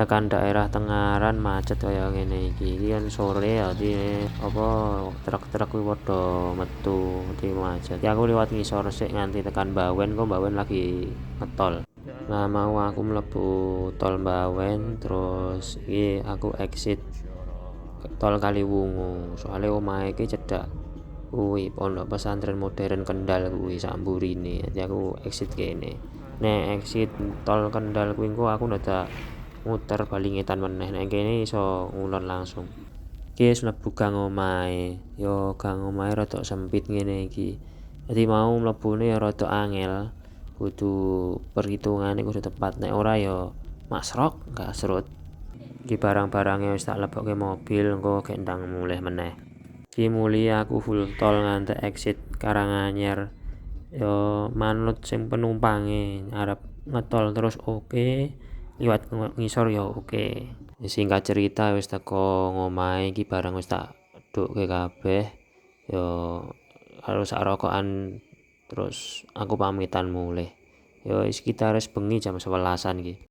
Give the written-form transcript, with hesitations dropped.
Tekan daerah Tengaran macet kaya ngene iki. Iki kan sore, dadi apa, truk-truk kuwi padha metu, dadi macet. Iki aku liwat ngisor sik nganti tekan Bawen, kok Bawen lagi ngetol. Nah, mau aku mlebu tol Bawen, terus iki aku exit tol Kaliwungu. Soale omahe iki cedhak kuwi Pondok Pesantren Modern Kendal kuwi sak mburine. Dadi aku exit kene. Nek exit tol Kendal kuwi engko aku ndadak muter bali ngetan meneh. Nek kene iso ngulon langsung. Iki wis mlebu gang omahe. Yo gang omahe rada sempit ngene iki. Dadi mau mlebune ya rada angel. Kudu perhitungane kudu tepat. Nek ora ya masrok, kasrut. Iki barang-barange wis tak lebokke mobil, engko gek ndang mulih meneh. Iki mulih aku full tol nganti exit Karanganyar. Yo manut sing penumpange, arep ngetol terus oke, liwat ngisor ya oke. Singkat cerita wis teko ngomahe, iki barang wis tak dukke kabeh. Yo harus sak rokokan terus aku pamitan mulih. Yo sekitar wis bengi jam 11-an iki.